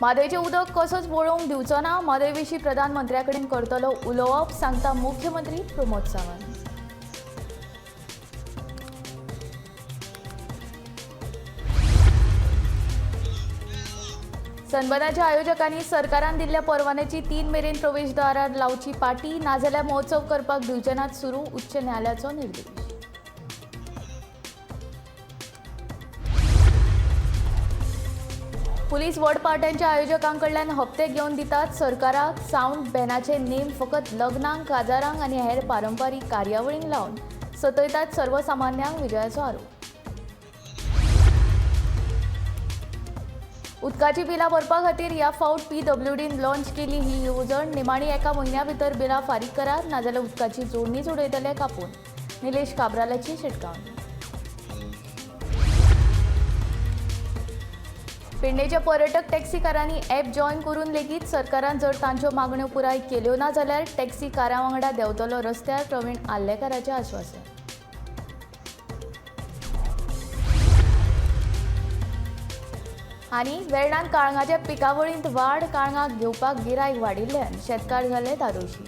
म्हादयचें उदक कसोच वळोवंक दिवचो ना. म्हादय विशीं प्रधानमंत्र्या कडेन करतलो उलोवप, सांगता मुख्यमंत्री प्रमोद सावंत. सनबर्नाच्या आयोजकांनी सरकारान दिल्ल्या परवान्याची 3 मेरेन प्रवेशद्वारार लावची पाटी, नाजाल्यार महोत्सव करपाक दिवचे नात सुरू, उच्च न्यायालयाचो निर्देश. पुलीस व्हड पार्ट्यांच्या आयोजकांकडल्यान हप्ते घेवन दितात सरकाराक. सावंड बॅनाचे नेम फकत लग्नांक, काजारांक आनी हेर पारंपारीक कार्यावळींक लावन सतयतात सर्वसामान्यांक, विजयाचो आरोप. उदकाची बिलां भरपा खातीर ह्या फावट पीडब्ल्यूडीन लॉन्च केली ही येवजण. निमाणी एका म्हयन्या भितर बिलां फारीक करात, नाजाल्यार उदकाची जोडणीच उडयतले कापून, निलेश काब्रालाची शिटकावणी. पेडणेच्या पर्यटक टॅक्सीकारांनी ॲप जॉयन करून लेगीत सरकारान जर तांच्यो मागण्यो पुराय केल्यो ना जाल्यार टॅक्सी कारां वांगडा देंवतलो रस्त्यार, प्रवीण आर्लेकाराचें आश्वासन. आनी वेर्णांत काळंगाच्या पिकावळींत वाड, काळंगाक घेवपाक गिरायक वाडिल्ल्यान शेतकार जाले धादोशी.